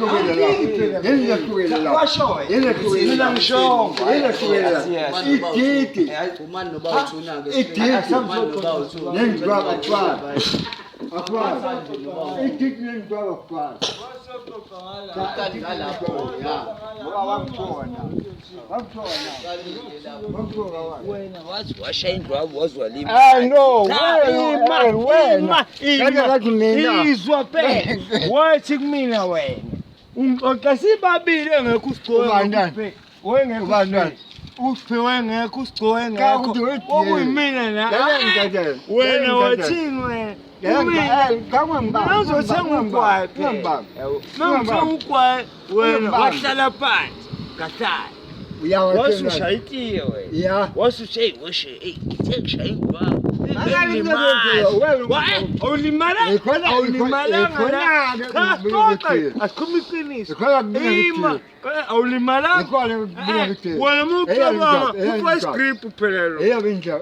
Yini lehlukile la? Yini lehlukile la? Washo wena. Yini lehlukile Mina la? ngishongo. Yini lehlukile la? Yes. Ididi. Umani noba uthuna-ke. Ididi. Umani noba uthuna. Nendwaba kufana. Akufani. Ididi nendwaba kufana. Uqali ngalapho, ya. Ngoba wangithona. Wangithona. Wangithona wena. Wena wazi washaya indlwabu wazwalima. Ah no, Cha, wena, ima, wena. ima, Kanti ngathi mina. Izwa phela. Wathi kumina wena. Ungixoxa sibabili engekho usigcoke. Ubani nani? Wengekho. Ubani nani? Usiphiwe ngekho usigcoke Cha, ngekho. ukuthi wedile. Okuyimina na. Lalela ngithathe. Wena wathini wena? Kumina. Ngizothenga ugwayi phela. Mangithenga ugwayi wena Ungibambe. wahlala phansi. Kahlala. Wasushaya itiye wena. Ya. Wasushe weshe ey ngithe ngishaya indlwabu. Wena- Awulimala? Ikhona- Awulimalanga la. ikhona- Cha, ikhona- xoxa. Asikhuluma iqiniso. Ikhona kumina Ima. ngithile. Awulimalanga. Ikhona kumina ngithile. Wena uma ucabanga Eyalindwa- u-first grip phela lo. Ima ngifuna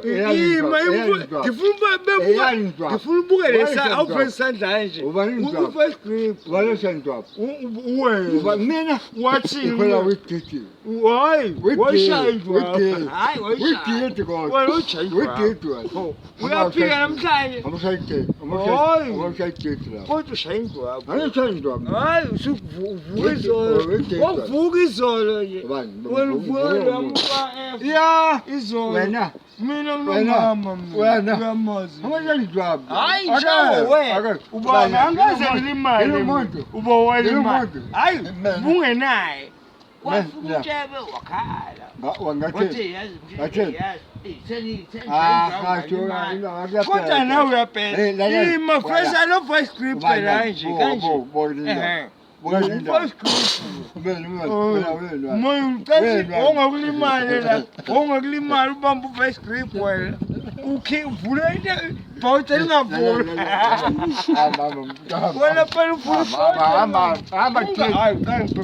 Eyalindwa. ngifuna ubuke lesa Eyalindwa. awuveze isandla kanje. Ubani indwa? U-first grip. Wena. Mina Wathini? ikhona wititi. Hayi, wayishaya indlwabu. Hayi, wayishaya. Wititi kodwa. Wena uyishaya indlwabu. Wititi wena. Uyaphika namhlanje. Amushayititi. Hayi. Amushayititi la. Kodwa ushaya indlwabu. Angishaya indlwabu. Hayi, usuvuka izolo. Wititi. Wavuka izolo nje. Ubani? Wena uvuka lamuka Ya. izolo. Wena. Mina Wena. nginomama mina. Wena. Uyamazi. Amushaya indlwabu. Hayi, shawo wena. Ubani angaze ngilimale. Yilo muntu. Uba walimala. muntu. Hayi, Mina. bungenaye. Wafika Mina. utshebe wakhala. Wangathi. Wathi yazi Ngathini? yazi. Eh, seni seni. Ah, Kodwa nawe uyabheka. Eh, lalela. Ima first alo voice grip phela nje kanje. Ehhe. Voice grip. Moya ucathi ongakulimali la, ongakulimali ubamba u-vice grip wena. Ukhi uvula into ibhawuthi elingavuli. Wena phela uvula ibhawuthi. Hayi, cha ngibhema Hayi,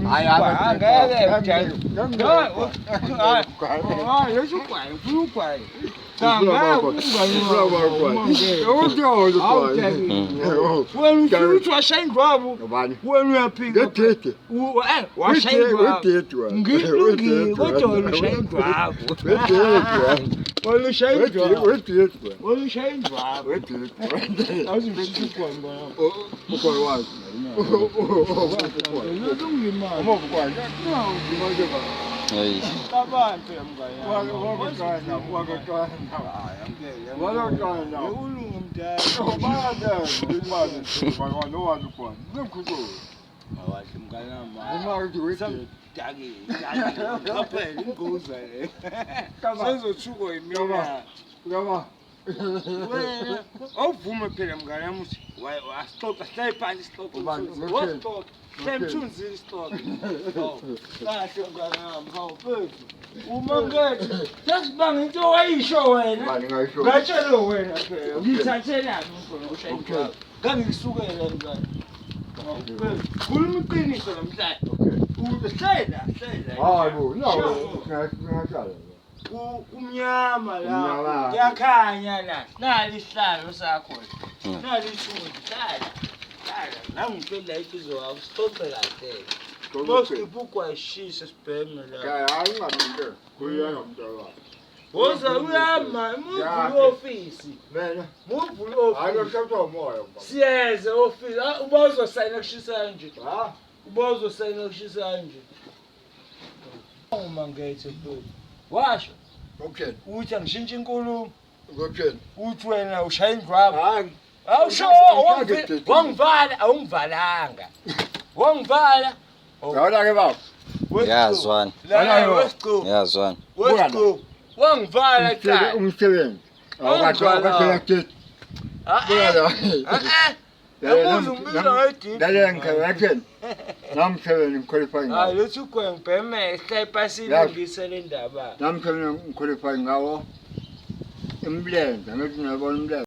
ugwayi. hamba, Angeke, hamba, Hayi, hayi. Hayi, leso ugwayi, ufuna ugwayi. Cha, ngeke Wena ufuna ukuthi washaya indlwabu. Wena uyaphika. Washaya indlwabu. Ngilungile kodwa wena ushaya indlwabu. Wena ushaya indlwabu. Wena ushaya indlwabu. Awuzimshisa ugwayi mngani wami. Lungile imali. Hayi. Cabanga phela mngani wami. Ulungu mdala. Awahle mngani wami. Daki, daki. Qaphela ingozi le. Sezothukwa yimina. Wena awuvume phela mngani wami uthi asixoxe sihlale phansi sixoxe. Ubani? Wasixoxe. Sihlale emthunzini sixoxe. Hawu, Kahle mngani wami, hawu mfethu. Uma ngethi sesibanga into owayisho wena. Ngatshela wena phela. Ngithathelani umfana ushaya indlwabu. Ngangikusukela mngani. Hawu, mfethu, Khuluma iqiniso namhlanje. Hlela, hlela. Kumnyama la. Kumnyama. Kuyakhanya la. Nali isihlalo sakho. Nali ithunzi. Hlala. Hlala. Nangitshela inhliziyo yakho sixoxe kahle. Mosikhipha ugwayishisa sibheme la. Woza uyama, muvula ofisi. Muvula ofisi. Siyeza ofisi. Ah, Uba uzosayina kushisa kanje. Uba uzosayina kushisa kanje. Uma ngethe mfethu. Washo uthi angishintshe inkulumo. Uthi wena ushaya indlwabu. Awusho wangivala, awungivalanga. Wangivala. Yazwana. La wesicu. Yazwana. Wesicu. Wangivala cha. Umsebenzi awukathola Ah ah. Yabuza umbiza ngediphi. lalela ngikhatheni namsebenzi ngiqualify Hayi ngawo lethi ugwayi ngibheme sihlaye phansi ilungise le ndaba. namsebenzi ngiqualify ngawo imlenze ngithi ngiyabona umlenze.